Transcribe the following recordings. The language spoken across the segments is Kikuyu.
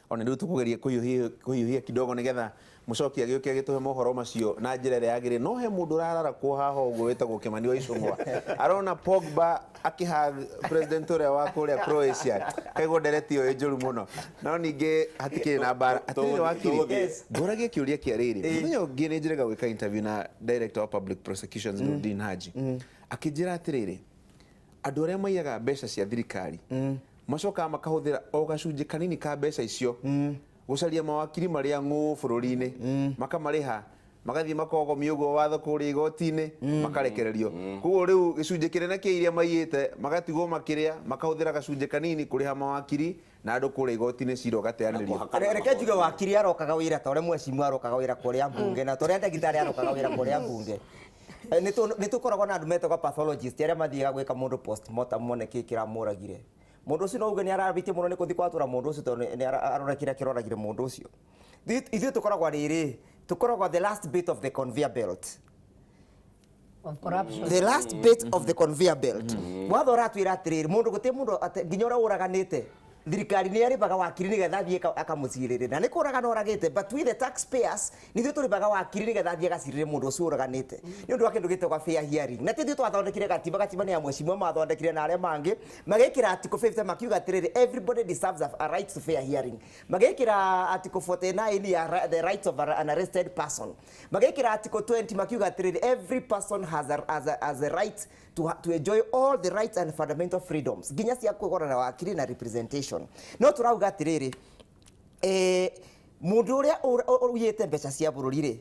Ona rĩu tũkũgeria kũhiũhia kidogo nĩgetha mũcoki agĩũke agĩtũhe mohoro macio na njĩra ĩrĩa yagĩrĩire. No he mũndũ ũrararakwo haha ũguo wĩtagwo Kĩmani wa Icũng'wa. Arona Pogba akĩhug president ũrĩa wa kũrĩa Croatia. Kaigua ndereti ĩyo ĩ njũru mũno. No ningĩ hatikĩrĩ na mbara. Atĩrĩrĩ wakiri, ngũragie kĩũria kĩa rĩrĩ. Mũthenya ũngĩ nĩ njĩrĩga gwĩka interview na director wa public prosecutions Nurdin Haji. Akĩnjĩra atĩrĩrĩ, andũ arĩa maiyaga mbeca cia thirikari macokaga makahũthĩra o gacunjĩ kanini ka mbeca icio gũcaria mawakiri marĩa ng'ũ bũrũri-inĩ, makamarĩha, magathiĩ makogomia ũguo watho kũrĩa igoti-inĩ, makarekererio. Koguo rĩu gĩcunjĩ kĩnene kĩa iria maiyĩte magatigwo makĩrĩa, makahũthĩra gacunjĩ kanini kũrĩha mawakiri na andũ kũrĩa igoti-inĩ cira ũgateanĩrio. Reke njuge wakiri arokaga wĩra ta ũrĩa mwecimu arokaga wĩra kũrĩa mbunge na ta ũrĩa ndagĩtarĩ arokaga wĩra kũrĩa mbunge. Nĩ tũkoragwo na andũ metagwo pathologist arĩa mathiaga gwĩka mũndũ postmortem mone kĩĩ kĩramũragire. Mũndũ ũcio no uge nĩ arabĩtie mũno nĩ kũthiĩ kwatũra mũndũ ũcio tondũ nĩ arora kĩrĩa kĩroragire mũndũ ũcio. Ithuĩ tũkoragwo rĩrĩ, tũkoragwo the last bit of the conveyor belt. Of corruption. The last bit of the conveyor belt. Watho ũratwĩra atĩrĩrĩ, mũndũ gũtirĩ mũndũ nginya ũrĩa ũraganĩte thirikari nĩ arĩbaga wakiri nĩgetha athiĩ akamũcirĩrĩra na nĩ kũragana oragĩte, but we the taxpayers nithuĩ tũrĩbaga wakiri nĩgetha athiĩ agacirĩre mũndũ ũcio ũraganĩte nĩ ũndũ wa kĩndũ gĩtagwo fair hearing. Na ti ithuĩ twathondekire gatiba, gatiba nĩ ya mheshimiwa mathondekire na arĩa mangĩ magĩkĩra article 50 makiuga atĩrĩrĩ, everybody deserves a right to fair hearing. Magĩkĩra article 49 ya the rights of an arrested person. Magĩkĩra article 20 makiuga atĩrĩrĩ, every person has a right to enjoy all the rights and fundamental freedoms nginya cia kwĩgora na wakiri na representation. No tũrauga atĩrĩrĩ, mũndũ ũrĩa ũiyĩte mbeca cia bũrũri rĩ,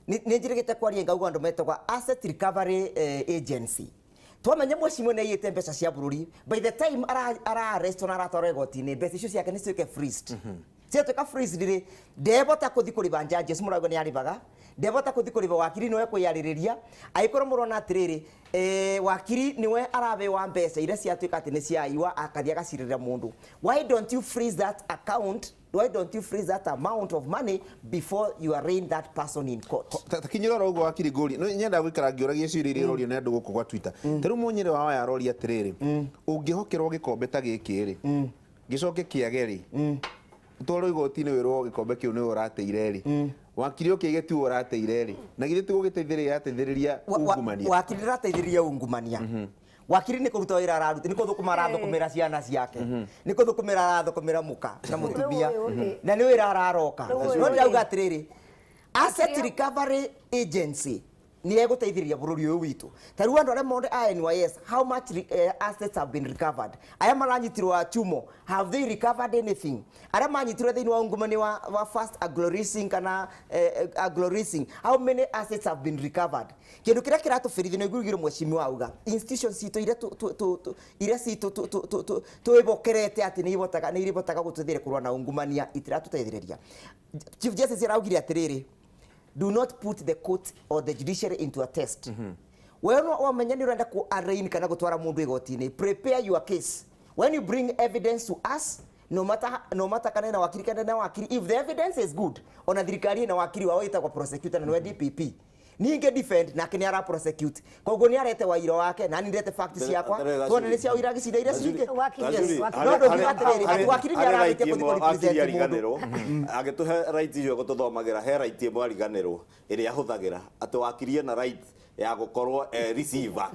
nĩ njĩrĩgĩte kwaria ngauga andũ metagwo asset recovery agency. Twamenya mwecimu nĩ aiyĩte mbeca cia bũrũri, by the time ara arrest na aratwarwo igoti-inĩ, mbeca icio ciake nĩ cituĩke freezed. Ciatuĩka freezed rĩ, ndebota kũthi kũrĩba judges, mũrauga nĩ arĩbaga, ndebota kũthi kũrĩba wakiri, nĩwe kwĩyarĩrĩria. Angĩkorwo mũrona atĩrĩrĩ, wakiri nĩwe arabewa mbeca iria ciatuĩka atĩ nĩ ciaiwa, akathiĩ agacirĩra mũndũ, why don't you freeze that account? Why don't you freeze that amount of money before you arraign that person in court? Ta kinyĩra oro ũguo wakiri ngũri no nyenda gũikara ngĩũragia ciũria iria irorio nĩ andũ gũkũ gwa Twitter. Ta rĩu mũnyĩrĩ wa waya aroria atĩrĩrĩ, ũngĩhokerwo gĩkombe ta gĩkĩ rĩ, gĩcoke kĩage rĩ, ũtwarwo igoti-inĩ wĩrwo gĩkombe kĩu nĩwe ũrateire rĩ, wakiri ũkĩige tiwe ũrateire rĩ, na githĩ ti gũgĩteithĩrĩria yateithĩrĩria ungumania? Wakiri ndĩrateithĩrĩria ungumania. Wakiri nĩ kũruta wĩra araruta, nĩ kũthũkũma arathũkũmĩra ciana ciake, nĩ kũthũkũmĩra arathũkũmĩra mũka na mũtumia, na nĩ wĩra araroka. No ndĩrauga atĩrĩrĩ, asset recovery agency nĩ egũteithĩrĩria bũrũri ũyũ witũ. Ta rĩu andũ arĩa monde a NYS, how much assets have been recovered? Arĩa maranyitirwo a Chumo, have they recovered anything? Arĩa manyitirwo thĩinĩ wa ungumania wa First Anglo Leasing kana Anglo Leasing, how many assets have been recovered? Kĩndũ kĩrĩa kĩratũbĩrithia nĩ ngurugire mheshimiwa auga institutions citũ iria iria citũ twĩbokerete atĩ nĩ iribotaga gũtũteithĩrĩria kũrũa na ungumania itiratũteithĩrĩria. Chief Justice araugire atĩrĩrĩ, do not put the court or the judiciary into a test. We no wamenya nĩ ũrenda ku arraign kana gũtwara mũndũ igoti-inĩ, prepare your case. When you bring evidence to us, no matter kana ena wakiri kana na wakiri, if the evidence is good, ona thirikari ina wakiri wao ĩtagwo prosecutor na nĩwe DPP ningĩ defend nake nĩ ara prosecute, koguo nĩ arete waira wake na niĩ ndete facts ciakwa, tuone nĩ cia ũira gĩcinda iria cingĩ. Wakiri, wakiri. No ndũngiuga atĩrĩrĩ atĩ wakiri nĩ ararĩkia kũthiĩ kũ represent mũndũ. Agĩtũhe right icio gũtũthomagĩra, he right ĩmwe ariganĩrwo ĩrĩa ahũthagĩra, atĩ wakiri ena right ya gũkorwo receiver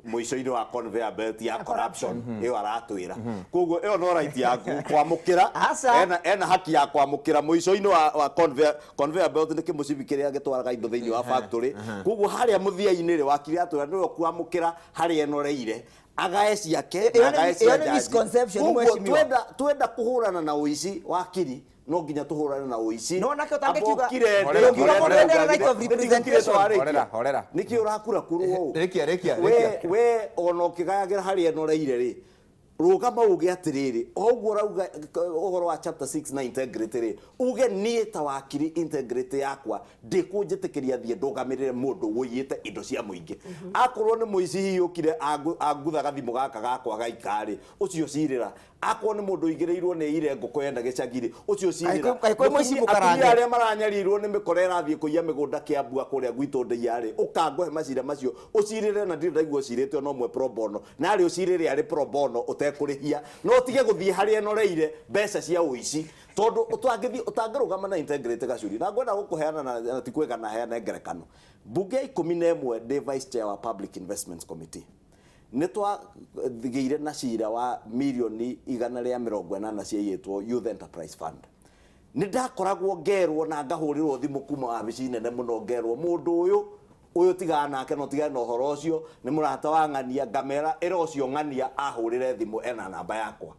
mũico-inĩ wa conveyor belt ya corruption ĩyo aratwĩra. Koguo ĩyo no right yaku kwamũkĩra. Aca. Ena haki ya kwamũkĩra mũico-inĩ wa conveyor belt, nĩ kĩmũcibi kĩrĩa gĩtwaraga indo thĩinĩ wa factory. Koguo harĩa mũthia-inĩ rĩ, wakiri atwĩra nĩwe kwamũkĩra harĩa enoreire, agae ciake na agae cia Ĩyo nĩ jaji. misconception, Koguo mheshimiwa. twenda kũhũrana na ũici, wakiri no nginya tũhũrane na ũici. No nake ũtangĩkiuga- Amba ũkire. Horera, Ũngiuga horera, mũndũ ena right of representation. Horera, horera. Nĩkĩ ũrakura kurwo ũũ? Rĩkia, rĩkia, We rĩkia. we ona ũkĩgayagĩra harĩa enoreire rĩ, rũgama uge atĩrĩrĩ, o ũguo ũrauga ũhoro wa chapter 6 na integrity rĩ, uge niĩ ta wakiri integrity yakwa ndĩkũnjĩtĩkĩria thiĩ ndũgamĩrĩre mũndũ ũiyĩte indo cia mũingĩ. Akorwo nĩ mũici hihi ũkire angutha gathimũ gaka gakwa gaikarĩ ũcio cirĩra. Akorwo nĩ mũndũ ũigĩrĩirwo nĩ ire ngũkũ yenda gĩcagi-rĩ, ũcio ũcirĩra. Angĩkorwo mũici mũkarange. Atumia arĩa maranyarirwo nĩ mĩkora ĩrathiĩ kũiya mĩgũnda Kĩambu kũrĩa gwitũ Ndeiya-rĩ, ũkangũhe macira macio ũcirĩre, na ndirĩ ndaigua ũcirĩte ona ũmwe pro bono, na arĩ ũcirĩre arĩ pro bono ũtekũrĩhia, no ũtige gũthiĩ harĩa ĩnoreire mbeca cia ũici, tondũ ũtangĩthiĩ ũtangĩrũgama na integrity. Gacuri, na ngwenda gũkũheana na ti kwĩgana, heane ngerekano. Mbunge ya 11 ndĩ vice chair wa Public Investments Committee, nĩ twagĩire na cira wa mirioni 180 ciaiyĩtwo Youth Enterprise Fund. Nĩ ndakoragwo ngerwo na ngahũrĩrwo thimũ kuma wabici nene mũno, ngerwo mũndũ ũyũ ũyũ tigana nake, no tigane na ũhoro ũcio, nĩ mũrata wa ng'ania. Ngamera ĩra ũcio ng'ania ahũrĩre thimũ, ena namba yakwa.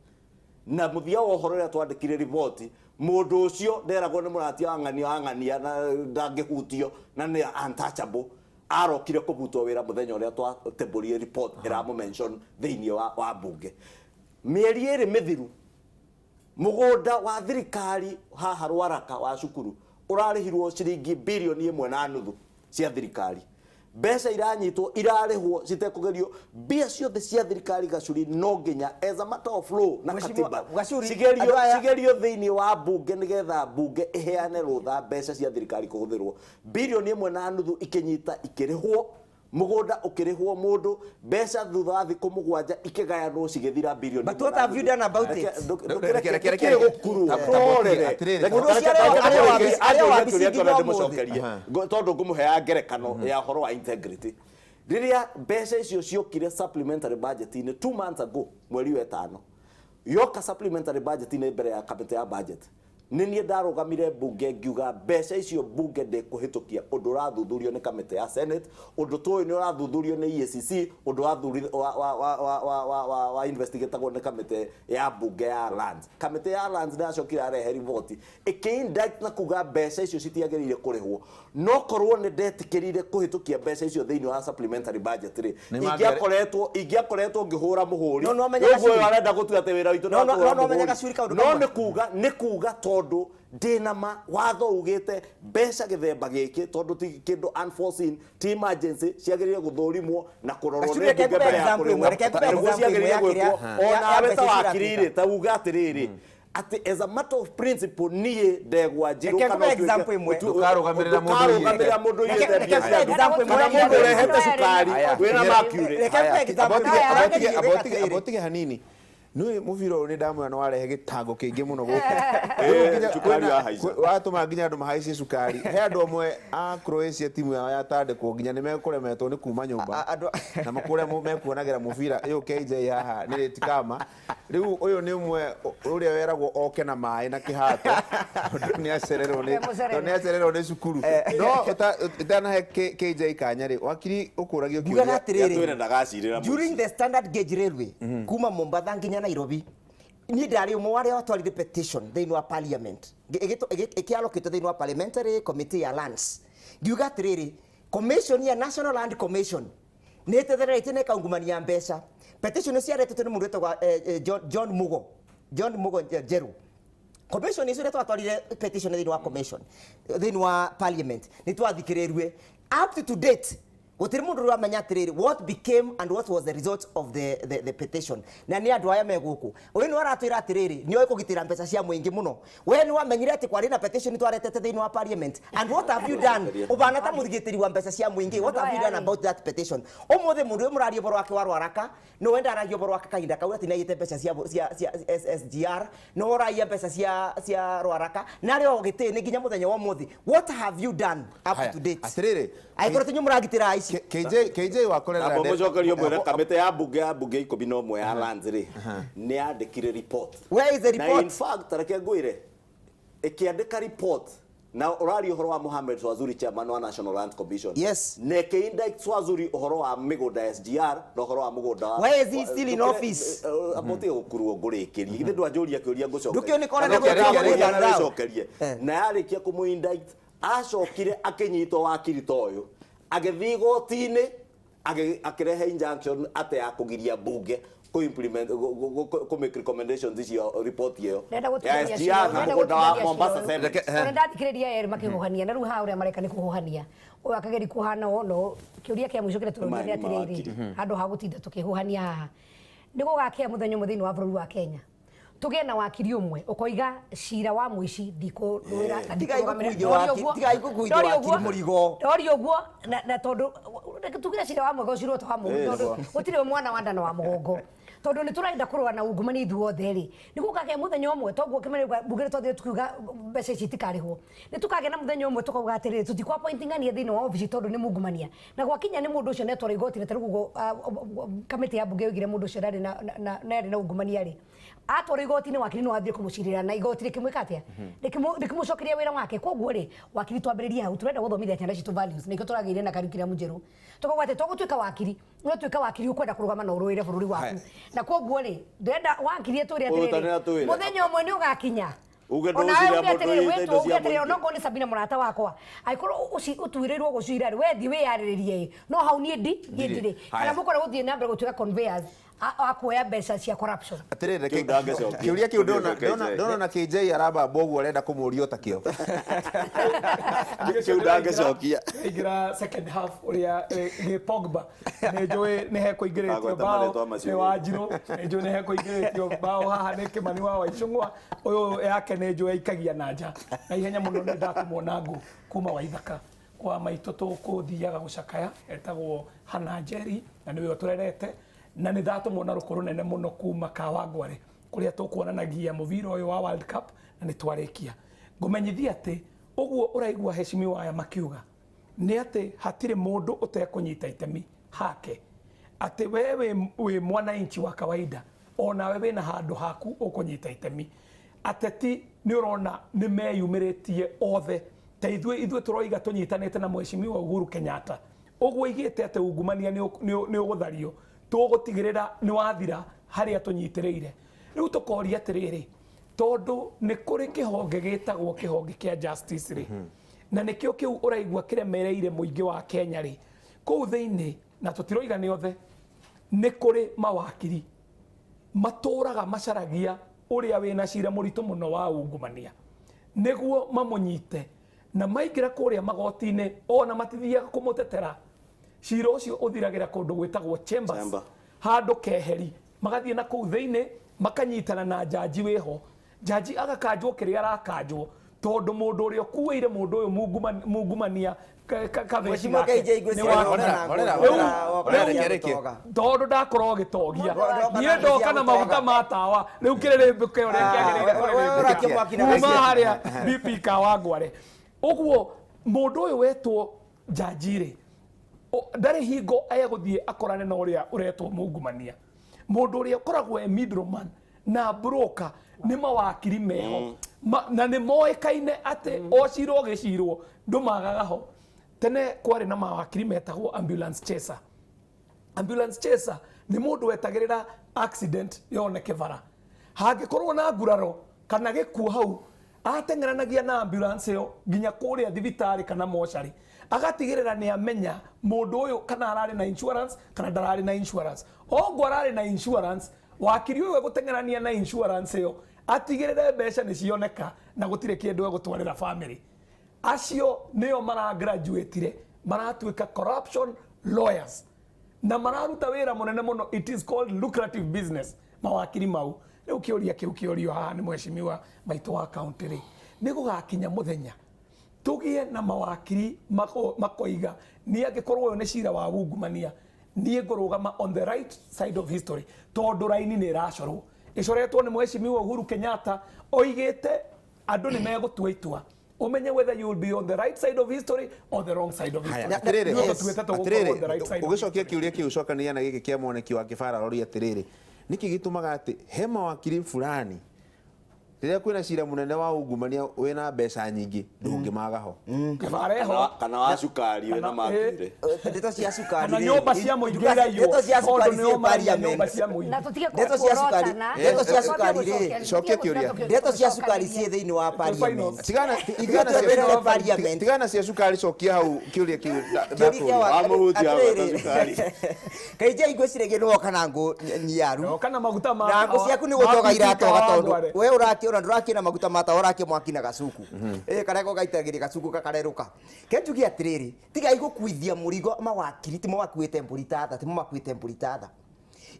Na mũthia wa ũhoro ũrĩa twandĩkire riboti, mũndũ ũcio nderagwo nĩ mũratia wa ng'ania wa ng'ania na ndangĩhutio na nĩ untouchable, arokire kũbutwo wĩra mũthenya ũrĩa twatembũrire report ĩramũ mention thĩinĩ wa mbunge. Mĩeri 2 mĩthiru, mũgũnda wa thirikari haha Rwaraka wa cukuru ũrarĩhirwo ciringi 1.5 birioni cia thirikari. Mbeca iranyitwo, irarĩhwo citekũgerio, mbia ciothe cia thirikari, Gacuri, no nginya as a matter of law na Mheshimiwa, katiba Gacuri, cigerio andũ aya- cigerio thĩinĩ wa mbunge nĩgetha mbunge ĩheane rũtha mbeca cia thirikari kũhũthĩrwo. 1.5 birioni ikĩnyita, ikĩrĩhwo mũgũnda, ũkĩrĩhwo mũndũ mbeca, thutha wa thikũ 7 ikĩgayanwo cigĩthira birioni. But what have you done about it? Gũkurwo. Atĩrĩrĩ, Mũndũ ũcio arĩ wabici nginya ũmũthĩ. Tondũ ngũmũheaga ngerekano ya ũhoro wa integrity, rĩrĩa mbeca icio ciokire supplementary budget-inĩ 2 months ago, mweri wa ĩtano, yoka supplementary budget-inĩ mbere ya kamĩtĩ ya budget, nĩ niĩ ndarũgamire mbunge ngiuga mbeca icio mbunge ndĩkũhĩtũkia ũndũ ũrathuthurio nĩ kamĩtĩ ya Senate, ũndũ tũĩ nĩ ũrathuthurio nĩ EACC, ũndũ wa investigatagwo nĩ kamĩtĩ ya mbunge ya lands. Kamĩtĩ ya lands nĩ yacokire yarehe riboti ĩkĩ-indict na kuga mbeca icio citiagĩrĩire kũrĩhwo. No korwo nĩ ndetĩkĩrire kũhĩtũkia mbeca icio thĩinĩ wa supplementary budget rĩ, Nĩ mangĩare- ingĩakoretwo ngĩhũra mũhũri. No, no amenye Ũguo Gacuri. ũyũ arenda gũtua atĩ wĩra witũ nĩ No, wa no, kũhũra no, no amenye mũhũri. Gacuri kaũndũ No kamwe. nĩ kuga tondũ ndĩna ma watho ugĩte mbeca gĩthemba gĩkĩ, tondũ ti kĩndũ unforeseen, ti emergency, ciagĩrĩire gũthũrimwo na kũrorwo Gacuri, nĩ reke mbunge ngũhe mbere ya example ĩmwe, kũrĩhwo. reke ngũhe Na nĩguo example ĩmwe ciagĩrĩire ya gwĩkwo. kĩrĩa- ya Onawe mbeca ta icio wakiri rĩ, iratuĩka. ta uga atĩrĩrĩ, atĩ as a matter of principle niĩ ndegwa njirũ Reke kana ngũhe ũtuĩke- example ĩmwe. Ndũkarũgamĩrĩra mũndũ ũiyĩte. ndũkarũgamĩrĩra mũndũ ũiyĩte Reke- mbia reke cia ngũhe andũ. example Kana ĩmwe. mũndũ ũrehete cukari Aya, wĩna mercury. Reke ngũhe example ĩmwe. Aya, Abotige hanini nĩ mũbira ũyũ nĩ ndamwĩra nĩ warehe gĩtango kĩingĩ mũno gũkũ. Cukari wahaica. Watũma nginya andũ mahaicie cukari. He andũ amwe a Croatia timu yao yatandĩkwo nginya nĩ mekũremetwo nĩ kuma nyũmba A- na makũrĩa mekuonagĩra mũbira ĩyo KJ haha nĩ rĩtikama. Rĩu ũyũ nĩ ũmwe ũrĩa weragwo oke na maĩ na kĩhato tondũ nĩ acererwo nĩ Mũcerere. tondũ nĩ acererwo nĩ cukuru. No ũtanahe KJ kanya rĩ, wakiri, ũkũragio Ngugaga kĩũria. atĩrĩrĩ, Yatwĩre ndagacirĩra mũici. During the standard gauge railway kuma Mombatha nginya Nairobi, niĩ ndarĩ ũmwe wa arĩa watwarire petition thĩinĩ wa parliament, ĩkĩalokĩtwo thĩinĩ wa parliamentary committee ya lands, ngiuga atĩrĩrĩ, commission ya National Land Commission nĩ ĩtethereretie na ĩkaungumania mbeca. Petition ĩcio yaretetwo nĩ mũndũ wĩtagwo John Mugo Njeru. Commission icio twatwarire petition thĩinĩ wa commission, thĩinĩ wa parliament, nĩ twathikĩrĩrue. Up to date gũtirĩ mũndũ ũramenya atĩrĩrĩ, what became and what was the result of the petition. Na nĩ andũ aya me gũkũ, ũyũ nĩ aratwĩra atĩrĩrĩ, nĩ oĩ kũgitĩra mbeca cia mũingĩ mũno. We nĩ wamenyire atĩ kwarĩ na petition twaretete thĩinĩ wa parliament, and what have you done? Ũbana ta mũgitĩri wa mbeca cia mũingĩ, what have you done about that petition? Ũmũthĩ mũndũ ũyũ mũraria ũhoro wake wa Rwaraka no wenda aragia ũhoro wake kahinda kau atĩ nĩaiyĩte mbeca cia SGR, no ũraiya mbeca cia Rwaraka na arĩ o gĩtĩ-inĩ nginya mũthenya wa ũmũthĩ. What have you done up Haya, to date? Atĩrĩrĩ, Angĩkorwo tinyu mũragitĩra aici. KJ wakorera Amba mũcokerio mwĩre kamĩtĩ ya mbunge 11 ya lands rĩ, nĩ yandĩkire report. Where is the Na report? in fact, reke ngwĩre, ĩkĩandĩka report na ũraria ũhoro wa Mohamed Swazuri, chairman wa National Land Commission. Yes. Na ĩkĩ-indict Swazuri ũhoro wa mĩgũnda ya SGR na ũhoro wa mũgũnda wa Why is he still in office? Abotige gũkurwo ngũrĩkĩrie. Githĩ ndwanjũria kĩũria ngũcokerie? Ndũkĩũĩ nĩ kora Kana nĩ gwĩka ũkĩarĩkia mũgũnda thao. gũcokerie. Eh. Na yarĩkia kũmũ-indict, acokire akĩnyitwo wakiri ta ũyũ, agĩthiĩ igoti-inĩ, akĩrehe injunction atĩ ya kũgiria mbunge kũ implement kũ make recommendations icio, report ĩyo Ndĩrenda ya gũtigithania SGR cira na ũyũ. mũgũnda wa Ndĩrenda Mombasa gũtigithania Cement. cira ũyũ. Ona ndathikĩrĩria erĩ makĩhũhania, na rĩu haha ũrĩa mareka nĩ kũhũhania, ũyũ akageria kũhana ũũ. No kĩũria kĩa mũico kĩrĩa tũroria nĩ Maya nĩ atĩrĩrĩ, handũ ha gũtinda tũkĩhũhania haha, nĩ gũgakĩa mũthenya ũmwe thĩinĩ wa bũrũri wa Kenya. Tũgĩe na wakiri ũmwe ũkoiga cira wa mũici ndikũrũĩra na Tigai ndikũrũgamĩrĩra. gũkuithia Ndoria wakiri- ũguo- tigai gũkuithia ndoria wakiri ũguo- mũrigo. ndoria ũguo na tondũ reke tugire cira wa mwega ũcirwo ta wa mũndũ tondũ gũtirĩ mwana wa nda na wa mũgongo tondũ nĩ tũrenda kũrũa na ungumania ithuothe rĩ nĩ gũkagĩa mũthenya ũmwe toguo kĩmere mbunge nĩ twathire tukiuga mbeca ici itikarĩhwo nĩ tũkagĩa na mũthenya ũmwe tũkauga atĩrĩrĩ tũtikũ appointingania thĩinĩ wa obici tondũ nĩ mungumania na gwakinya nĩ mũndũ ũcio nĩatwarwo igoti-inĩ ta rĩu ũguo kamĩtĩ ya mbunge yoigire mũndũ ũcio ndarĩ na ndarĩ na ungumania rĩ atwarwo igoti-inĩ wakiri no athiĩ kũmũcirĩra na igoti rĩkĩmwĩka atĩa rĩkĩmũcokeria wĩra wake koguo rĩ wakiri twambĩrĩrie hau tũrenda gũthomithia ciana citũ values nĩkĩo tũragĩire na curriculum njerũ tũkauga atĩ tũgũtuĩka wakiri no tuĩka wakiri ũkwenda kũrũgama na ũrũĩre bũrũri waku Haya. Na koguo rĩ ndĩrenda wakiri ĩtwĩre Ũyũ ta atĩrĩrĩ nĩatwĩre. mũthenya ũmwe nĩ ũgakinya Uge Ona ndũgũcira we uge mũndũ atĩrĩrĩ, ũyĩte wĩtwo indo uge cia atĩrĩrĩ mũingĩ. onokorwo nĩ Sabina mũrata wakwa angĩkorwo ũtuĩrĩirwo gũcira rĩ we thiĩ wĩyarĩrĩrie ĩ no hau niĩ ndi niĩ ndirĩ Haya. kana mũkorwo gũthiĩ na mbere gũtuĩka conveyors a kuoya mbeca cia corruption. Atirĩrĩ Kĩu ndangĩcokia. kĩũria kĩu ndona Kĩu KJ. ndona na KJ arabamba ũguo arenda kũmũria ta kĩo. Kĩu ndangĩcokia. Ingĩra second half ũrĩa gĩ Pogba nĩ njũĩ nĩ hekũingĩrĩtio Ndagweta bao marĩtwa macio. nĩ Wanjirũ nĩ njũĩ nĩ hekũingĩrĩtio bao haha nĩ Kĩmani wa Waicũng'wa ũyũ yake nĩ njũĩ aikagia na nja na ihenya mũno nĩ ndakũmwona ngũ kuma Waithaka kwa maitũ tũkũthiaga gũcakaya etagwo Hana Njeri na nĩwe ũtũrerete na nĩ ndatũmwo na rũkũ rũnene mũno kuma Kawangware kũrĩa tũkuonanagia mũbira ũyũ wa World Cup na nĩ twarĩkia ngũmenyithia atĩ ũguo ũraigua heshimiwa aya makiuga nĩ atĩ hatirĩ mũndũ ũtekũnyita itemi hake atĩ we wĩ mwananchi wa kawaida onawe wĩna handũ haku ũkũnyita itemi ateti nĩ ũrona nĩ meyumĩrĩtie othe ta ithuĩ tũroiga tũnyitanĩte na mheshimiwa Uhuru Kenyatta ũguo oigĩte atĩ ungumania nĩ ũgũthario tũgũtigĩrĩra nĩ wathira harĩa tũnyitĩrĩire rĩu tũkoria atĩrĩrĩ tondũ nĩ kũrĩ kĩhonge gĩtagwo kĩhonge kĩa justice rĩ na nĩkĩo kĩu ũraigua kĩremereire mũingĩ wa Kenya rĩ kũu thĩinĩ na tũtiroiga nĩ othe nĩ kũrĩ mawakiri matũraga macaragia ũrĩa wĩna cira mũritũ mũno wa ungumania nĩguo mamũnyite na maingĩra kũrĩa magoti-inĩ ona matithiaga kũmũtetera cira ũcio ũthiragĩra kũndũ gwĩtagwo chambers Chamber. Handũ keheri magathiĩ na kũu thĩinĩ makanyitana na njanji wĩho njanji agakanjwo kĩrĩa arakanjwo tondũ mũndũ ũrĩa ũkuĩire mũndũ ũyũ mungumania kabeci Mheshimiwa gake KJ nĩ ngwĩciria wake. woka na Horera, ngũ, horera, woka horera, na reke, cia reke. gũtoga. Tondũ ndakorwo gĩtogia Ndoka na niĩ ndoka cia na maguta gũtoga. ma tawa rĩu kĩrĩrĩmbũke ũrĩa Ah, kĩagĩrĩire we ũrakia mwaki na kuma gacĩra. harĩa BP Kawangware ũguo mũndũ ũyũ wetwo njanji rĩ ndarĩ hingo egũthiĩ akorane na ũrĩa ũretwo mungumania mũndũ ũrĩa ũkoragwo e middleman na broker nĩ mawakiri meho na nĩ moĩkaine atĩ o cira ũgĩcirwo ndũmagaga ho tene kwarĩ na mawakiri metagwo ambulance chaser. Ambulance chaser nĩ mũndũ wetagĩrĩra accident yoneke bara hangĩkorwo na nguraro kana gĩkuũ hau ateng'eranagia na ambulance ĩyo nginya kũrĩa thibitarĩ kana mocarĩ agatigĩrĩra nĩ amenya mũndũ ũyũ kana ararĩ na insurance kana ndararĩ na insurance ongo ararĩ na insurance wakiri ũyũ egũteng'erania na insurance ĩyo atigĩrĩre mbeca nĩ cioneka na gũtirĩ kĩndũ egũtwarĩra family acio nĩo maragraduatire maratuĩka corruption lawyers na mararuta wĩra mũnene mũno. It is called lucrative business mawakiri mau rĩu kĩũria kĩu kĩũrio haha nĩ mheshimiwa maitũ wa county rĩ nĩ gũgakinya mũthenya tũgĩe na mawakiri makoiga niĩ angĩkorwo ũyũ nĩ cira wa ungumania niĩ ngũrũgama on the right side of history tondũ raini nĩ ĩracorwo ĩcoretwo nĩ mheshimiwa Uhuru Kenyatta oigĩte andũ nĩ megũtua itua ũmenye whether you will be on the right side of history or the wrong side of history. Haya, atĩrĩrĩ, Ithuĩ tũtuĩte tũgũkorwo on the right side of ũgĩcokia kĩũria kĩu cokanĩria na gĩkĩ kĩa mwaniki wa kĩbara roria atĩrĩrĩ nĩkĩ gĩtũmaga atĩ he mawakiri fulani rĩrĩa kwĩna cira mũnene wa ungumania wĩna mbeca nyingĩ ndũngĩmaga ho? Kĩbara ĩho. Kana wa cukari wĩna makire. Ndeto cia cukari Kana rĩ, nyũmba cia mũingĩ ndeto iraiywo cia tondũ cukari nĩo ciĩ maragia nyũmba parliament. cia mũingĩ. Na tutige Ndeto cia cukari- kuorotana. ndeto cia cukari rĩ. Cokia kĩũria. Ndeto cia cukari ciĩ thĩinĩ wa parliament. Tigana tigana Ithuĩ cia twĩrĩre parliament. tigana cia cukari cokia hau kĩũria kĩu Kĩũria kĩa ndakũria. Wamũhutia atĩrĩrĩ. agweta cukari. Kaingĩ ngwĩciragia nĩ woka na ngũ nyiaru Kana maguta ma na ngũ ciaku nĩ gũtoga iratoga tondũ we ũrakĩona ndũrakĩona maguta ma tawa ũrakia mwaki na gacuku ĩ karĩa gaitagĩria gacuku gakarerũka ke njuge atĩrĩrĩ tigai gũkuithia mũrigo mawakiri timo makuĩte mbũri ta tha timo makuĩte mbũri ta tha.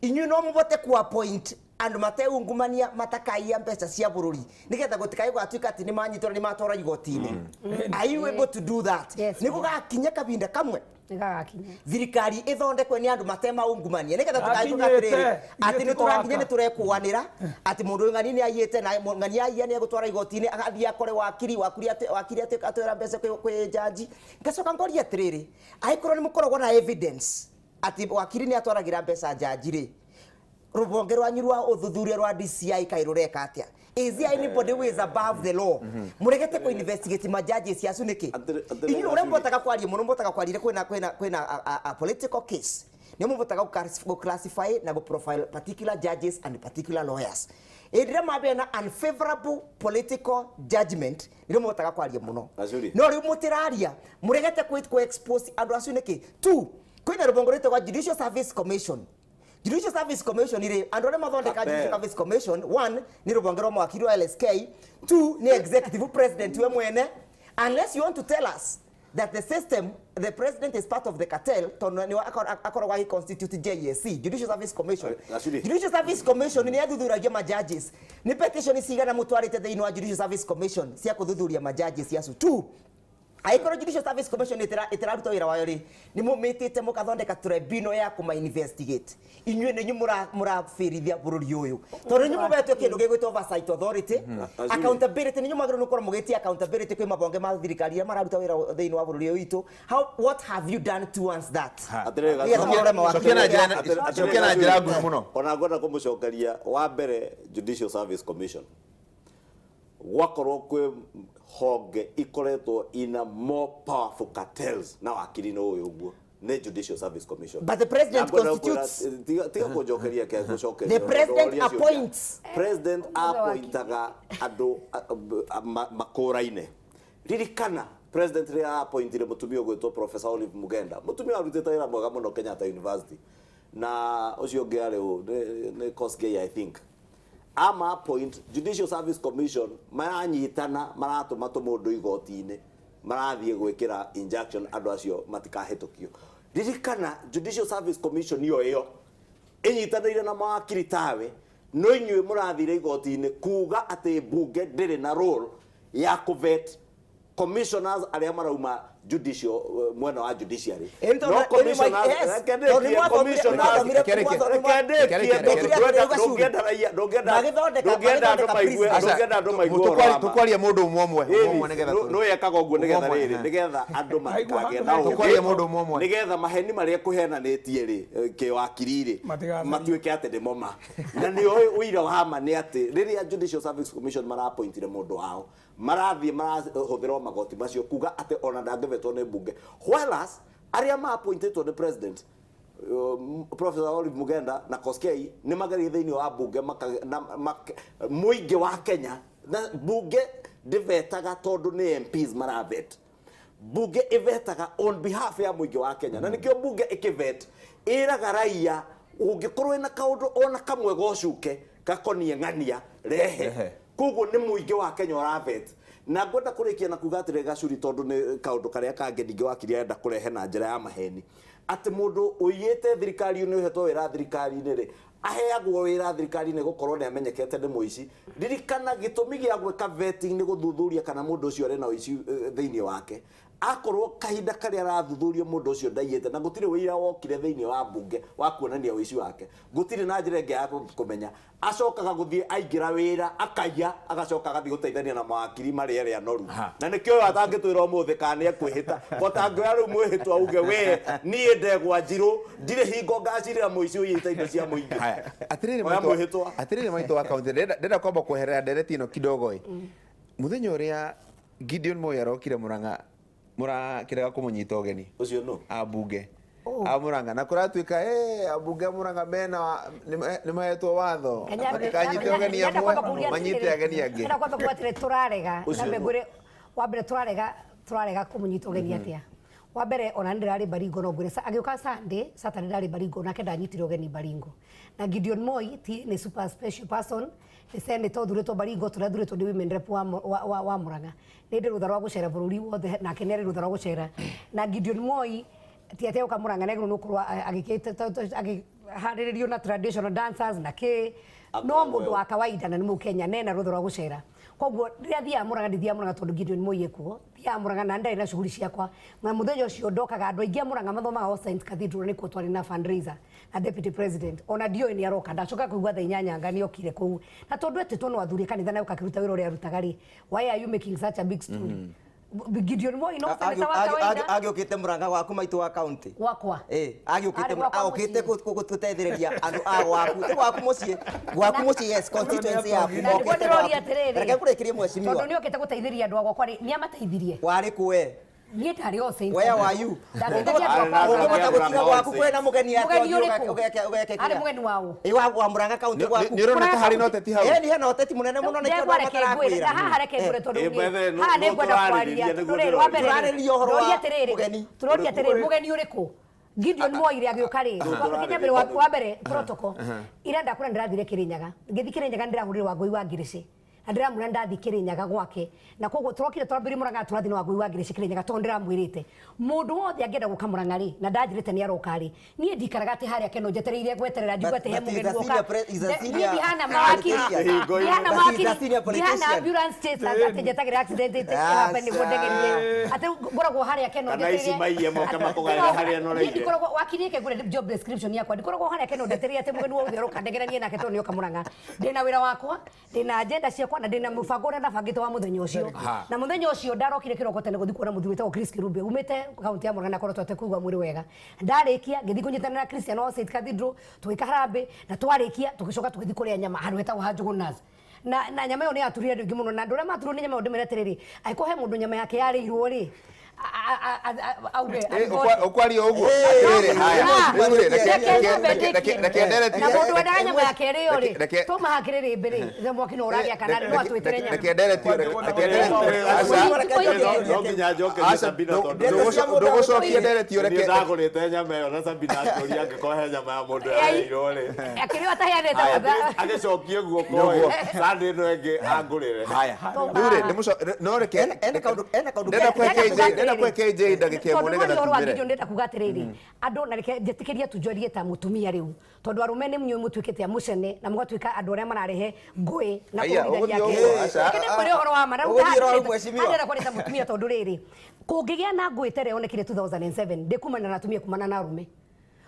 Inyuĩ no mũbote ku appoint andũ mateungumania matakaiya mbeca cia bũrũri nĩgetha gũtikae gũgatuĩka atĩ nĩ manyitwo na nĩ matwarwo igoti-inĩ. Are you able to do that? Yes. Nĩ gũgakinya kabinda kamwe Nĩgagakinya. Thirikari ĩthondekwe nĩ andũ matemaungumania nĩgetha tũgatuĩka Gakinyĩte. atĩrĩrĩ atĩ nĩ Ithuĩ tũrakinya nĩ tũgaka. tũrekũanĩra atĩ mũndũ ũyũ ng'ani nĩ aiyĩte na ng'ani aiya nĩ egũtwara igoti-inĩ, agathiĩ akore wakiri, wakiri wakiri atwĩra mbeca kwĩ jaji. Ngacoka ngoria atĩrĩrĩ, angĩkorwo nĩ mũkoragwo na evidence atĩ wakiri nĩ atwaragĩra mbeca jaji rĩ, rũhonge rwanyu rwa ũthuthuria rwa DCI kaĩ rũreka atĩa? Is there anybody who is above the law? Mũregete kũ investigate ma judges acu nĩkĩ? Atĩrĩ- Inyuĩ ũrĩa mũbotaga kwaria mũno, mũbotaga kwaria kwĩna a political case, nĩ mũbotaga gũ classify na gũ profile particular judges and particular lawyers. Hĩndĩ ĩrĩa mambia na unfavorable political judgment, nĩrĩo mũbotaga kwaria mũno. Gacuri. No rĩu mũtĩraria, mũregete kũ expose andũ acio nĩkĩ? Two, kwĩna rũhonge rwĩtagwo Judicial Service Commission. Judicial Service Commission rĩ, andũ arĩa mathondeka Kapel. Judicial Service Commission, one, nĩ rũhonge rwa mawakiri wa LSK, two, nĩ executive president we mwene. Unless you want to tell us that the system, the president is part of the cartel, tondũ nĩ akoragwo agĩ constitute JSC, Judicial Service Commission. Gacuri. Judicial Service Commission nĩ yathuthuragia ma judges. Nĩ petition cigana mũtwarĩte thĩinĩ wa Judicial Service Commission cia kũthuthuria ma judges acu? Two, angĩkorwo Judicial Service Commission ĩtĩraruta wĩra wayo rĩ, nĩ mũmĩtĩte mũkathondeka tribunal ya kũma investigate? Inyuĩ nĩ inyuĩ mũrabĩrithia bũrũri ũyũ, tondũ inyuĩ mũhetwo kĩndũ gĩgwĩtwo oversight authority, accountability. Nĩ inyuĩ mwagĩrĩirwo nĩ gũkorwo mũgĩtia accountability kwĩ mabonge ma thirikari iria mararuta wĩra thĩinĩ wa bũrũri ũyũ witũ. How, what have you done towards that? Atĩrĩrĩ, Nĩgetha Gacuri. mũrore mawakiri. Cokia na njĩra cokia na njĩra nguhĩ mũno. Ona ngwenda kũmũcokeria wa mbere, Judicial Service Commission, gwakorwo kwĩ honge ikoretwo ina more powerful cartels na wakiri no ũyũ ũguo nĩ Judicial Service Commission. But the president Na ngwenda gũkwĩra- constitutes. tiga kũnjokeria ke gũcokeria. The president Ũroria ciũria. appoints. President Ũmũthĩ wakiri. appointaga andũ makũraine. Ririkana president rĩrĩa appointire mũtumia ũgwĩtwo Professor Olive Mugenda, mũtumia warutĩte wĩra mwega mũno Kenyatta University, na ũcio ũngĩ arĩ ũ nĩ Kosgei, I think. Ama appoint Judicial Service Commission maranyitana, maratũma tũmũndũ igoti-inĩ, marathiĩ gwĩkĩra injunction andũ acio matikahĩtũkio. Ririkana Judicial Service Commission ĩyo ĩyo ĩnyitanĩire na mawakiri tawe, no inyuĩ mũrathire igoti-inĩ kuga atĩ mbunge ndĩrĩ na role ya kũvet commissioners arĩa marauma judicial, mwena wa judiciary. Ĩĩ, tondũ- No ĩĩ, commissioners, yes. reke Tondũ ndĩkie, nĩ mwathomire- commissioners- Reke- reke ndĩkie, Reke- ndũngĩenda raia, Magĩthondeka- ndũngĩenda andũ magĩthondeka maigue, prison. ndũngĩenda andũ maigue ũhoro wa ma. Tũkwaria mũndũ ũmwe ũmwe Ĩni, ũmwe nĩgetha no yekaga ũguo nĩgetha Ũmwe, rĩrĩ, eh. nĩgetha andũ matikagĩe na Aigua ũũgĩ. Tũkwaria mũndũ ũmwe ũmwe. Nĩgetha maheni marĩa kũhenanĩtie rĩ, kĩwakiri rĩ, Matigatharie. matuĩke atĩ nĩmo ma. Na nĩ ũĩ ũira wa ma nĩ atĩ rĩrĩa Judicial Service Commission marapointire mũndũ wao, marathiĩ marahũthĩra o magoti macio kuga atĩ ona ndangĩvetwo nĩ mbunge, whereas arĩa maappointĩtwo nĩ president, Professor Olive Mugenda na Koskei, nĩ magerie thĩinĩ wa mbunge mũingĩ wa Kenya, na mbunge ndĩvetaga tondũ nĩ MPs maravet. Mbunge ĩvetaga on behalf ya mũingĩ wa Kenya, na nĩkĩo mbunge ĩkĩvet ĩraga raia, ũngĩkorwo wĩna kaũndũ ona kamwe gocuke gakonie ng'ania, rehe. Rehe. Koguo nĩ mũingĩ wa Kenya ũravet. Na ngwenda kũrĩkia na kuga atĩrĩ, Gacuri, tondũ nĩ kaũndũ karĩa kangĩ ningĩ wakiri arenda kũrehe na njĩra ya maheni, atĩ mũndũ ũiyĩte thirikari-inĩ, ũhetwo wĩra thirikari-inĩ rĩ, aheagwo wĩra thirikari-inĩ gũkorwo nĩ amenyekete nĩ mũici. Ririkana gĩtũmi gĩa gwĩka vetting nĩ gũthuthuria kana mũndũ ũcio arĩ na ũici thĩinĩ wake. Akorwo kahinda karĩa arathuthurio mũndũ ũcio ndaiyĩte, na gũtirĩ ũira wokire thĩinĩ wa mbunge wa kuonania ũici wake, gũtirĩ na njĩra ĩngĩ ya kũmenya, acokaga gũthiĩ aingĩra wĩra akaiya, agacoka agathiĩ gũteithania na mawakiri marĩa erĩ anoru. Na nĩkĩo ũyũ atangĩtwĩra ũmũthĩ kana nĩ ekwĩhĩta, kotangĩoya rĩu mwĩhĩtwa auge, "We niĩ ndegwa njirũ, ndirĩ hingo ngacirĩra mũici ũiyĩte indo cia mũingĩ." Haya, atirĩrĩ Oya maitũ, mwĩhĩtwa. atirĩrĩ maitũ wa kaunti, ndĩrenda kwamba kweherera ndereti ĩno kidogo ĩ. Mũthenya ũrĩa Gideon Moi arokire Murang'a, mũrakĩrega kũmũnyita ũgeni. Ũcio nũ? Ambunge a Murang'a, na kũratuĩka ambunge a Murang'a mena nĩ mahetwo watho matikanyite ũgeni amwe, manyite ageni angĩ. Ndĩrenda kwamba kuga atĩrĩ, tũrarega Ũcio na nũ? ngwĩre wa mbere, tũrarega kũmũnyita ũgeni atĩa? Wa mbere, ona nĩ ndĩrarĩ Baringo, no ngwĩre agĩũka Sunday, Saturday ndarĩ Baringo, nake ndanyitire ũgeni Baringo. Na Gideon Moi ti nĩ super special person, nĩ senator ũthurĩtwo Baringo, tũrĩa thurĩtwo nĩ women rep wa Murang'a. Nĩ ndĩ rũtha rwa gũcera bũrũri wothe, nake nĩ arĩ rũtha rwa gũcera. Na Gideon Moi ti atĩ oka Murang'a nĩ agĩrĩirwo nĩ gũkorwo agĩkĩte Harĩrĩrio na traditional dancers na kĩ no Akoragwo mũndũ wa kawaida na nĩ mũkenya nena rũtha rwa gũcera. Koguo rĩrĩa thiaga Mũrang'a, ndithiaga Mũrang'a tondũ Gideon Moi ekuo. Thiaga Mũrang'a na ndarĩ na shughuli ciakwa, na mũthenya ũcio ndokaga andũ aingĩ a Mũrang'a mathomaga All Saints Cathedral, nĩkuo twarĩ na fundraiser na deputy president. Ona ndioĩ nĩ aroka, ndacoka kũigua thaa 8 anga nĩ okire kũu, na tondũ etĩtwo no athuri a kanitha na oka akĩruta wĩra ũrĩa arutaga rĩ, why are you making such a big story? Gideon Moi no senator wa kawaida. Agĩũkĩte Mũrang'a gwaku, maitũ wa county. Gwakwa? Agĩũkĩte. Arĩ gwakwa Agũkĩte mũciĩ. Gũteithĩrĩria andũ a gwaku, ti gwaku mũciĩ, gwaku mũciĩ, yes, constituency yaku. Na nĩguo Okĩte ndĩroria gwaku. atĩrĩrĩ, Reke ngũrĩkĩrie, mheshimiwa. Tondũ nĩ okĩte gũteithĩrĩria andũ a gwakwa rĩ, nĩ amateithirie? Warĩ kũ we? Niĩ ndarĩ All Saints. Where were you? Ndateithagia andũ akwa. Ũngĩhota gũtiga gwaku kwĩna mũgeni atĩa? Mũgeni Ũthiĩ ũrĩkũ? ũgeke Arĩ kĩrĩa? mũgeni waũ? Ĩ, wa Murang'a county gwaku. Nĩ ũrona ta harĩ na ũteti hau? Ĩ, nĩ hena ũteti mũnene mũno, nĩkĩo Ndegwa, andũ reke ngwĩre matarakwĩra. na haha, reke ngwĩre tondũ Eh, niĩ- by the way, haha no nĩ ngwenda tũrarĩrĩria kwaria. nĩguo Tũrĩ, ndĩroria. wa mbere rĩ, Tũrarĩrĩria ũhoro wa ndũroria atĩrĩrĩ, mũgeni. Tũroria atĩrĩrĩ, mũgeni ũrĩkũ? Gideon Moi rĩ agĩũka rĩ, Kenya mbere wa mbere protocol ira ndakũra, ndĩrathire Kĩrĩnyaga, ngĩthi Kĩrĩnyaga ndĩrahũrire Wangũi wa Ngirici na ndĩramwĩra ndathi Kĩrĩnyaga gwake, na koguo tũrokire twambĩrĩrie Mũrang'a, tũrathiĩ na Wangũi wa Ngirici Kĩrĩnyaga, tondũ ndĩramwĩrĩte mũndũ wothe angĩenda gũka Mũrang'a rĩ, na ndanjĩrĩte nĩ aroka rĩ, niĩ ndikaraga atĩ harĩa Keno njetereire gweterera njigue atĩ he But mũgeni he's a woka. senior he's a Niĩ senior ndihana mawakiri, politician. ndihana But he's a mawakiri, senior ndihana politician. ambulance chasers atĩ njetagĩra accident ĩte happen nĩguo ndegerie atĩ ngoragwo harĩa Keno Kana ici njetereire. maiye moke makũgaĩre harĩa enoreire. Niĩ ndikoragwo wakiri, ĩke ngũre job description yakwa, ndikoragwo harĩa Keno ndetereire atĩ mũgeni wothe aroka ndegeranie nake tondũ nĩoka Mũrang'a. Ndĩna wĩra wakwa, ndĩna agenda ciakwa, na ndĩna mũbango ũrĩa ndabangĩte wa mũthenya ũcio. Na mũthenya ũcio ndarokire kĩroko tene gũthiĩ kuona mũthuri wĩtagwo Chris Kirumbe umĩte kaunti ya Murang'a, na akoretwo atekũigua mwĩrĩ wega. Ndarĩkia ngĩthiĩ kũnyitanĩra na Christian wa Saint Cathedral, tũgĩka harambĩ, na twarĩkia tũgĩcoka tũgĩthiĩ kũrĩa nyama handũ hetagwo ha Njũgũnas, na nyama ĩyo nĩ yaturire andũ aingĩ mũno, na andũ arĩa maturwo nĩ nyama ĩyo, ndĩmere atĩrĩrĩ, angĩkorwo he mũndũ nyama yake yarĩirwo rĩ, auge Ũkwaria ũguo atĩrĩrĩ, haya, rĩu rĩ, reke ndereti. Na mũndũ wendaga nyama yake ĩrĩo rĩ, tũmaha kĩrĩrĩmbĩ rĩ, mwaki no ũragĩakana rĩ, no atwĩtĩre nyama. Reke ndereti, reke ndereti, aca. No nginya njoke Aca, Sabina tondũ ndũgũcokia ndereti, niĩ ũreke. ndagũrĩte nyama ĩyo na Sabina akĩũria angĩkorwo he nyama ya mũndũ yarĩirwo rĩ, akĩrĩo ataheanĩte. Agĩcokie guoko ĩ sande ĩno ĩngĩ angũrĩre. Haya, rĩu rĩ, no reke Ena kaũndũ ndenda kũhe KJ, ndenda kũhe KJ ndagĩka 1 Tondũ nĩgetha nĩ ũhoro wa tumĩre. Gideon, ndĩrenda kuga atĩrĩrĩ, andũ, na reke njĩtĩkĩrie tu njorie ta mũtumia rĩu, tondũ arũme nĩ mũnyuĩ mũtuĩkĩte a mũcene na mũgatuĩka andũ arĩa mararehe ngũĩ na Aya, kũhũrithania ũgũthiĩ kĩ. ũguo, aca. Reke ndĩkwĩre ũhoro wa ma na rĩu Ũgũthiĩ ũhoro mheshimiwa. ndĩrenda kwaria ta mũtumia, tondũ rĩrĩ, kũngĩgĩa na ngũĩ ta ĩrĩa yonekire 2007, ndĩkumana na atumia, kumana na arũme,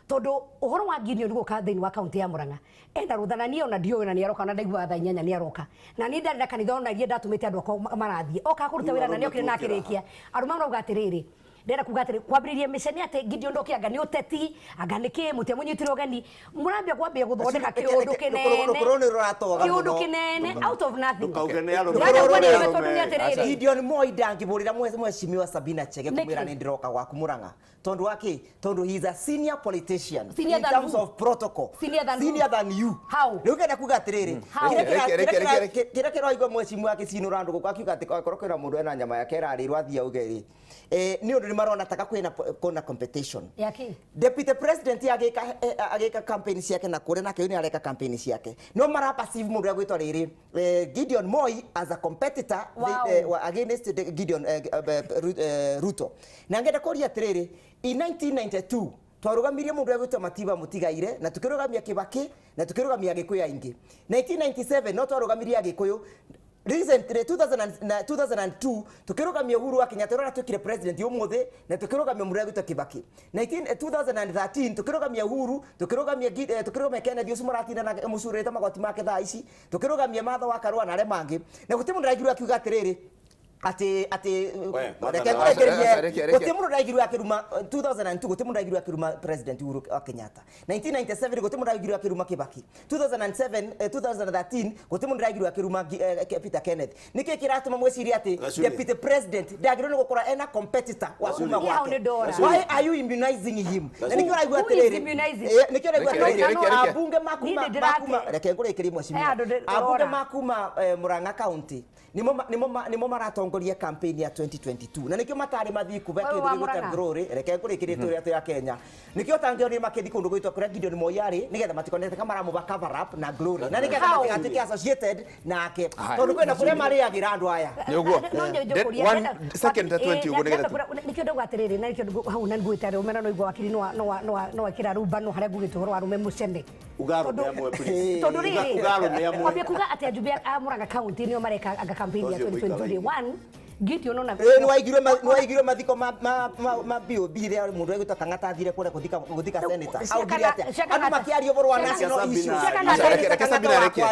tondũ ũhoro wa Gideon gũka thĩinĩ wa kaunti ya Murang'a ena rũtha, na niĩ ona ndiũĩ na nĩ aroka, na ndaiguaga thaa 8 nĩ aroka, na niĩ ndarĩ na kanitha, ona iria ndatũmĩte andũ akwa marathiĩ oka kũruta wĩra, na nĩ okire na akĩrĩkia. Arũme marauga atĩrĩrĩ, ndĩrenda kuga atĩrĩ, kwambĩrĩria mĩcene atĩ Gideon ndokire, anga nĩ ũteti, anga nĩ kĩ mũtiamũnyitire ũgeni, mũrambia kwambia gũthondeka kĩũndũ kĩnene, Rũkũrũ nĩ rũratoga kĩũndũ mũno. kĩnene out of nothing. Ndũkauge nĩ arũme. Ndĩrenda kuga nĩ Arũme. tondũ nĩ atĩrĩrĩ, Gideon Moi ndangĩbũrĩra mheshimiwa Sabina Chege Nĩkĩ? kumwĩra nĩ ndĩroka gwaku Murang'a, tondũ wa kĩ? Tondũ he is a senior politician Senior in than terms who? of protocol. Senior than who? Senior than you. How? Rĩu ngenda kuga atĩrĩrĩ, How? Reke, reke. Kĩrĩa kĩraigua mheshimiwa akĩcinũra andũ gũkũ akiuga atĩ akorwo kwĩna mũndũ ena nyama yake ĩrarĩirwo athiĩ auge rĩ, nĩ ũndũ nĩ marona taka kwĩna competition. Ya kĩ? Deputy president agĩka campaign ciake na kũrĩa nake nĩ areka campaign ciake, no mara perceive mũndũ agwĩtwo rĩrĩ, Gideon Moi as a competitor against the Gideon Ruto. Na ngenda kũria atĩrĩrĩ, in 1992 twarũgamirie mũndũ agwĩtwo Matiba Mũtigaire, na tukĩrũgamia Kibaki, na tukĩrũgamia Agĩkũyũ aingĩ. 1997 no twarũgamirie Agĩkũyũ. Recently 2000 na 2002 tukĩrũgamia Uhuru wa Kenyatta ũrĩa atuĩkire president ũmũthĩ, na tukĩrũgamia mũndũ ũrĩa gwĩtwo Kibaki. 19 2013 tukĩrũgamia Uhuru, tukĩrũgamia Kennedy ũcio mũratinda na mũcurĩte magoti make thaa ici, tukĩrũgamia Martha wa Karua na arĩa mangĩ, na gũtirĩ mũndũ ũraigirwo akiuga atĩrĩrĩ atĩ We, Martha reke na- ngũrekererie. Aca, reke, reke. Gũtirĩ mũndũ ũraigirwo akĩruma 2002, gũtirĩ mũndũ ũraigirwo akĩruma president Uhuru wa Kenyatta. 1997 gũtirĩ mũndũ ũraigirwo akĩruma Kibaki. 2007, 2013 gũtirĩ mũndũ ũraigirwo akĩruma Peter Kenneth. Nĩkĩ kĩratũma mwĩcirie atĩ Gacuri. deputy president ndagĩrĩirwo nĩ gũkorwo ena competitor wa kuma Niĩ hau gwake? nĩ ndora. Why are you immunizing him? Na nĩkĩo ũraigua Who is atĩrĩrĩ, immunizing? nĩkĩo ũraigua Reke, reke, atĩrĩrĩ, reke, reke. ambunge makuma Niĩ ndĩrate- makuma, reke ngũrĩkĩrie mheshimiwa, He andũ ambunge ndĩrora. makuma Murang'a county nĩmo nĩmo maratongoria. matongorie campaign ya 2022 na nikio matari mathii kuve Wewe kindu wa gigwĩtwo Murang'a. Glory. Reke ngũrĩkĩrie tũrĩa twĩ a Kenya, nikio tangĩonire makĩthi kũndũ gwĩtwo kũrĩa Gideon Moi arĩ, nigetha matikonete kama maramũba cover up na Glory, na nigetha How? matigatuĩke associated nake, Haya. tondũ kwĩna kũrĩa marĩagĩra andũ aya. Nĩ ũguo. One second ta 20 ũguo nĩgetha Nikio ndauga atiriri, na nikio hau na ngwite rume na no igua wakiri no ekira rubano haria ngugite uhoro wa rume mucene. Uga arũme amwe, please. Tondu riri, Uga arũme amwe. kwambia kuga ati ajumbe a Murang'a County nio mareka anga campaign ya Ũcio 2021 Gideon ona Nĩ waigirwe mathiko ma BOB rĩa mũndũ egwĩtwo Kang'ata athire kũrĩa gũthika senator. Augire atĩa? Andũ makĩaria ũhoro wa national issue. Reke Sabina arĩkie.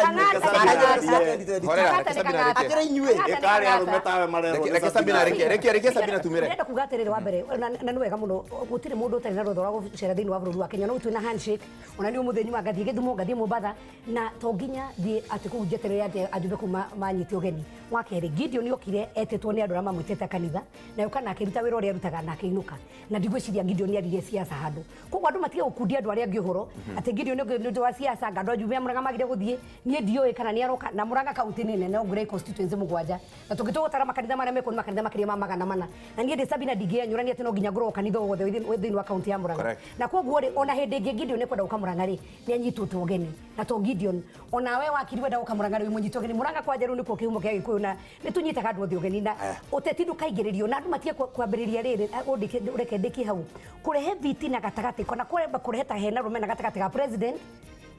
Horera, reke Sabina arĩkie. Akĩrĩ inyuĩ. Ĩkarĩ arũme tawe marerwo nĩ Reke Sabina arĩkie. Reke Sabina tumire. Ndĩrenda kuga atĩrĩrĩ, wa mbere, na nĩ wega mũno, gũtirĩ mũndũ ũtarĩ na rũtha rwa gũcera thĩinĩ wa bũrũri wa Kenya. No twĩna handshake, ona niĩ ũmũthĩ nyuma ngathiĩ Gĩthumo, ngathiĩ Mombatha, na to nginya thiĩ atĩ kũu njeterere atĩ ajumbe kũu manyite ũgeni. Wa kerĩ, Gideon okire etĩtwo nĩ andũ arĩa mamwĩtĩte kanitha, na yoka na akĩruta wĩra ũrĩa arutaga na akĩinũka, na ndigwĩciria Gideon aririe siasa handũ. Koguo andũ matige gũkundia andũ arĩa angĩ ũhoro atĩ Gideon nĩ ũndũ wa siasa anga andũ ajumbe a Murang'a magire gũthiĩ. Niĩ ndiũĩ kana nĩ aroka, na Murang'a kaunti nĩ nene, no ngwĩre constituency mũgwanja, na tũngĩtua gũtara makanitha marĩa mekuo nĩ makanitha makĩria ma 400, na niĩ ndĩ Sabina ndingĩenyũrania atĩ no nginya ngorwo kanitha o wothe thĩinĩ wa kaunti ya Murang'a. Na koguo rĩ, ona hĩndĩ ĩngĩ Gideon nĩ kwenda gũka Murang'a rĩ, nĩ anyitũtwo ũgeni, na to Gideon, onawe wakiri wenda gũka Murang'a rĩ, mũnyitwo ũgeni. Murang'a kwanja rĩu nĩkuo kĩhumo kĩa Gĩkũyũ, na nĩ tũnyitaga andũ othe ũgeni, na ũteti ndũkaingĩrĩrio, na andũ matige kwambĩrĩria rĩrĩ, reke ndĩkie hau, kũrehe vitina gatagatĩ, kana kũremba kũrehe ta hena rũmena gatagatĩ ga president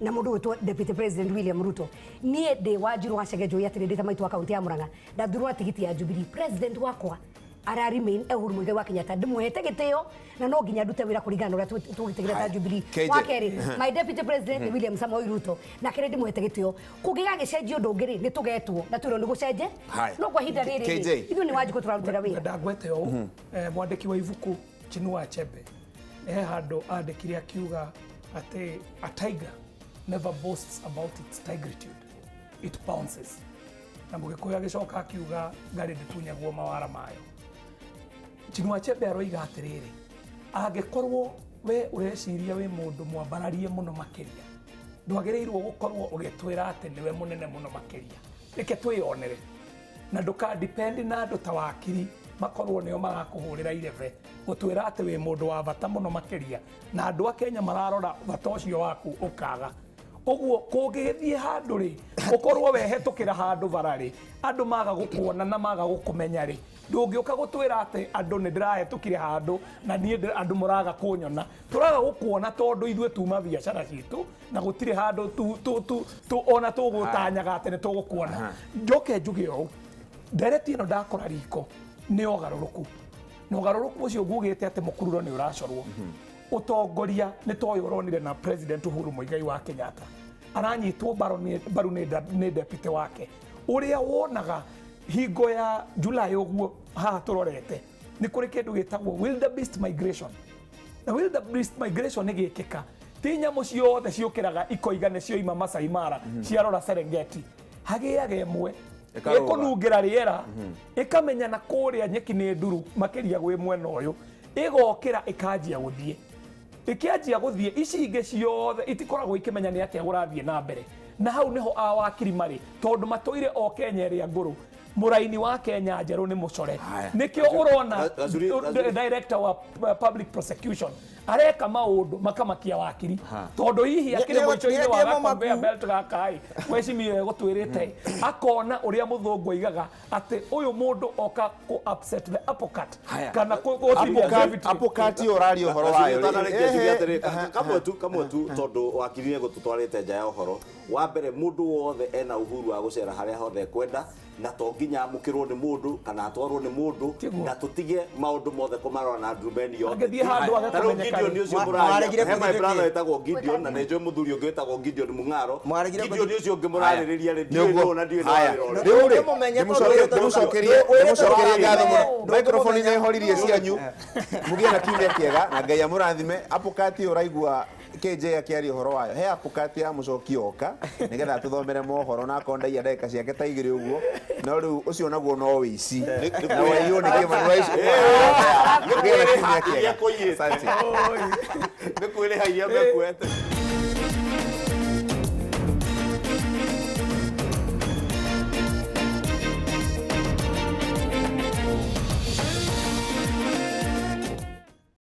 na mũndũ gwĩtwo Deputy President William Ruto. Niĩ ndĩ Wanjiru wa Chege, njũĩ atĩrĩ, ndĩ ta maitũ wa kaunti ya Murang'a, ndathurwo na tigiti ya Jubilee, president wakwa ara remain Uhuru Muigai wa Kenyatta, ndĩmuhete gĩtĩo na no nginya ndute wĩra kũringana na ũrĩa tũgĩtĩkĩra ta Jubilee. KJ. Wa kerĩ, my deputy president nĩ William Samoei Ruto, na kerĩ ndĩmuhete gĩtĩo. Kũngĩgagĩcenjia ũndũ ũngĩ rĩ, nĩ tũgetwo na twĩrwo nĩ gũcenje, Haya. no kwa ihinda rĩrĩ KJ. rĩ, ithuĩ nĩ Wanjikũ tũrarutĩra wĩra. Ndagwete ũũ, mwandĩki wa ibuku Chinua Achebe he handũ andĩkire akiuga atĩ a tiger never boasts about its tigritude, it pounces. Na mũgĩkũyũ agĩcoka akiuga ngarĩ ndĩtunyagwo mawara mayo. Chinua Achebe aroiga atĩrĩrĩ, angĩkorwo we ũreciria wĩ mũndũ mwambararie mũno makĩria, ndwagĩrĩirwo gũkorwo ũgĩtwĩra atĩ nĩwe mũnene mũno makĩria. Reke twĩyonere, na ndũka depend na andũ ta wakiri makorwo nĩo marakũhũrĩra irebe gũtwĩra atĩ wĩ mũndũ wa bata mũno makĩria, na andũ a Kenya mararora bata ũcio waku ũkaga ũguo. Kũngĩgĩthiĩ handũ rĩ, ũkorwo wehetũkĩra handũ bara rĩ, andũ maga gũkuona na maga gũkũmenya rĩ, ndũngĩũka gũtwĩra atĩ andũ nĩ ndĩrahetũkire handũ na niĩ andũ mũraga kũnyona. Tũraga gũkuona tondũ ithuĩ tuma biacara citũ na gũtirĩ handũ tu ona tũgũtanyaga atĩ nĩ tũgũkuona. Njoke njuge ũũ, ndereti ĩno ndakora riko nĩ ũgarũrũku, na ũgarũrũku ũcio ngugĩte atĩ mũkururo nĩ ũracorwo. Ũtongoria nĩ toyũ ũronire na President Uhuru Muigai wa Kenyatta aranyitwo mbaru nĩ deputy wake, ũrĩa wonaga hingo ya July ũguo. Haha tũrorete nĩ kũrĩ kĩndũ gĩtagwo wildebeest migration, na wildebeest migration nĩ gĩkĩka ti nyamũ ciothe ciũkĩraga ikoiga nĩ cioima Masai Mara ciarora Serengeti. Hagĩaga ĩmwe Ĩkarũga. Ĩkũnungĩra rĩera, ĩkamenya na kũrĩa nyeki nĩ nduru makĩria gwĩ mwena ũyũ, ĩgokĩra ĩkanjia gũthiĩ. Ĩkĩanjia gũthiĩ, ici ingĩ ciothe itikoragwo ikĩmenya nĩ atĩa gũrathiĩ na mbere. Na hau nĩho awakiri marĩ, tondũ matũire o Kenya ĩrĩa ngũrũ. Mũraini wa Kenya njerũ nĩ mũcore. Haya. Nĩkĩo ũrona Gacuri- director wa public prosecution areka maũndũ makamakia wakiri, tondũ hihi akĩrĩ mũico-inĩ wa nĩ- ga conveyor belt gaka ĩ, mwecimiwe gũtwĩrĩte akona ũrĩa mũthũngũ aigaga atĩ ũyũ mũndũ oka kũ upset the apple cart Haya. kana gũtinia gravity. Apple ũraria ũhoro wayo rĩ. Ũtanarĩkia njuge atĩrĩ, kamwe tu tondũ wakiri nĩ gũtũtwarĩte nja ya ũhoro. Wa mbere, mũndũ wothe ena uhuru wa gũcera harĩa hothe ekwenda, na to nginya amũkĩrwo nĩ mũndũ kana atwarwo nĩ mũndũ. Tiguo. Na tũtige maũndũ mothe kũmarora na ndumeni yothe. Angĩthiĩ handũ age Ta rĩu kũmenyeka Gideon rĩ. ũcio Mwaregire mũraria, he my kũthiĩ brother nĩkĩ? wĩtagwo Gideon, na nĩ njũĩ mũthuri ũngĩ wĩtagwo Gideon Mung'aro. Mwaregire Gideon kũthiĩ- ũcio ũngĩ mũrarĩrĩria rĩ, ndiũĩ Nĩguo. nũ na ndiũĩ nĩ wa Haya. wĩra ũrĩkũ. Rĩu rĩ, Ndũngĩmũmenya tondũ wĩrĩtwo- ndĩmũcokerie ngatho mũno. Ndũngĩmũmenya. Microphone nĩ horirie cianyu. Mũgĩe na kiumia kĩega na Ngai amũrathime. Apukati ũraigua KJ akĩaria ũhoro wayo, he apukati ya mũcoki oka nĩgetha atũthomere mohoro, na akorwo ndaiya ndagĩka ciake ta igĩrĩ ũguo. No rĩu ũcio naguo no wĩici na waiywo nĩ Kĩmani wa Icu. Mũgĩe na kiumia kĩega. Iria kũiyĩte. Asante. Nĩ kwĩrĩha iria mekuete.